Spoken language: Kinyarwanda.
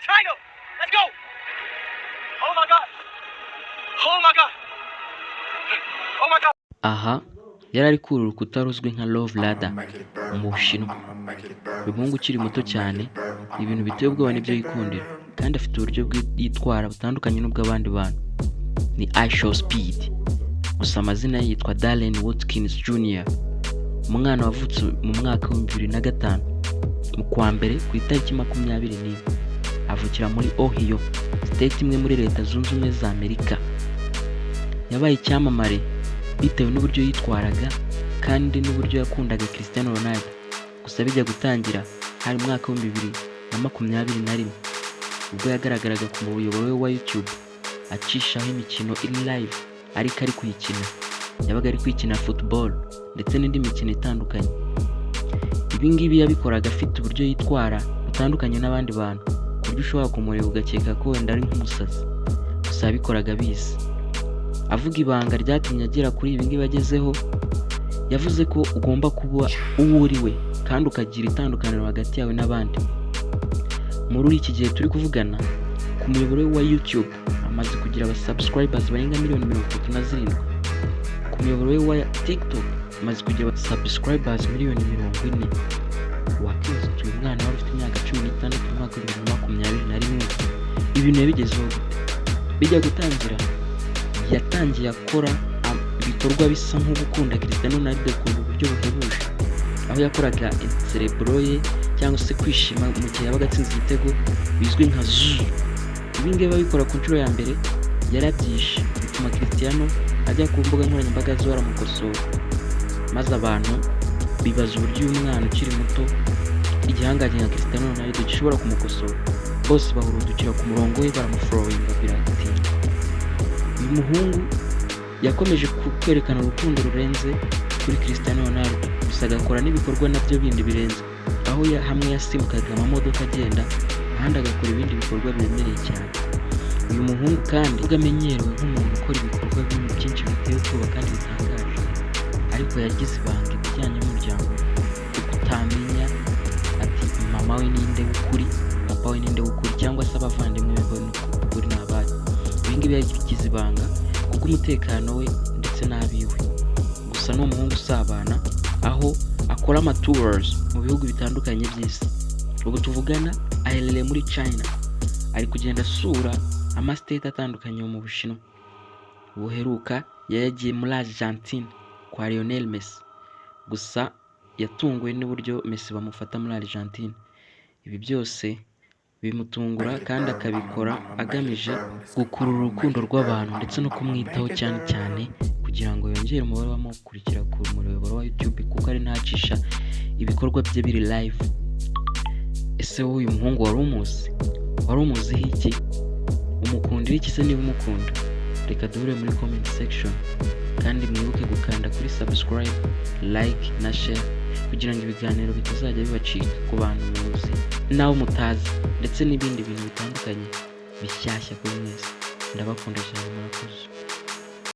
China. Let's go. Oh my God. Oh my God. Oh my God. Aha yari ari kurira urukuta ruzwi nka Love Ladder mu Bushinwa. Uyu muhungu ukiri muto cyane, ibintu biteye ubwoba nibyo yikundira, kandi afite uburyo yitwara butandukanye n'ubw'abandi bantu. Ni IShowSpeed, gusa amazina ye yitwa Darren Watkins Jr., umwana wavutse mu mwaka wa 2005 mu kwa mbere ku itariki 21, avukira muri Ohio State, imwe muri Leta Zunze Ubumwe za Amerika. Yabaye icyamamare bitewe n'uburyo yitwaraga kandi n'uburyo yakundaga Cristiano Ronaldo. Gusa bijya gutangira hari mu mwaka wa 2021, ubwo yagaragaraga ku muyoboro we wa YouTube acishaho imikino iri live, ariko ari kuyikina. Yabaga ari kwikina football ndetse n'indi mikino itandukanye. Ibi ngibi yabikoraga afite uburyo yitwara butandukanye n'abandi bantu, ku buryo ushobora kumureba ugakeka ko wenda ari nk'umusazi. Gusa yabikoraga abizi. Avuga ibanga ryatumye agera kuri ibi ngibi agezeho, yavuze ko ugomba kuba uwo uri we kandi ukagira itandukaniro hagati yawe n'abandi. Muri iki gihe turi kuvugana, ku muyoboro we wa YouTube amaze kugira aba subscribers barenga miliyoni 37. Ku muyoboro we wa TikTok amaze kugira aba subscribers miliyoni 40. Wakwibaza uti: "Uyu mwana wari ufite imyaka 16 mu mwaka wa 2021, ibintu yabigezeho gute?" Bijya gutangira, yatangiye akora ibikorwa bisa nko gukunda Cristiano Ronaldo ku buryo buhebuje, aho yakoraga celebration ye cyangwa se kwishima mu gihe yabaga atsinze igitego bizwi nka "Zuu". Ibi ngibi abikora ku nshuro ya mbere yarabyishe, bituma Cristiano ajya ku mbuga nkoranyambaga ze baramukosora, maze abantu bibaza uburyo uyu mwana ukiri muto, igihangange nka Cristiano Ronaldo, gishobora kumukosora. Bose bahurudukira ku murongo we, baramufollowinga biratinda. Uyu muhungu yakomeje kwerekana urukundo rurenze kuri Cristiano Ronaldo, gusa agakora n'ibikorwa nabyo bindi birenze, aho hamwe yasimbukaga amamodoka agenda, ahandi agakora ibindi bikorwa biremereye cyane. Uyu muhungu kandi ubwo amenyerewe nk'umuntu ukora ibikorwa byinshi biteye ubwoba kandi bitangaje, ariko yagize ibanga ibijyanye n'umuryango we, kuko utamenya ati mama we ninde w'ukuri, papa we ninde w'ukuri, cyangwa se abavandimwe be w'ukuri ni abahe. Ibi ngibi yabigize ibanga kubw'umutekano we ndetse n'abiwe. Gusa ni umuhungu usabana, aho akora ama tours mu bihugu bitandukanye by'isi. Ubu tuvugana aherereye muri China, ari kugenda asura ama state atandukanye mu Bushinwa. Buheruka yagiye muri Argentine kwa Lionel Messi, gusa yatunguwe n'uburyo Messi bamufata muri Argentine. Ibi byose bimutungura, kandi akabikora agamije gukurura urukundo rw'abantu ndetse no kumwitaho cyane cyane, kugira ngo yongere umubare w'abamukurikira ku muyoboro wa YouTube, kuko ari ntacisha ibikorwa bye biri live. Ese wowe uyu muhungu wari umuzi? Wari umuziho iki? Umukundira iki se niba umukunda? Reka duhure muri comment section, kandi mwibuke gukanda kuri subscribe, like na share, kugira ngo ibiganiro bitazajya bibacika ku bantu muzi n'abo mutazi, ndetse n'ibindi bintu bitandukanye bishyashya kuri mwese. Ndabakunda cyane, murakoze.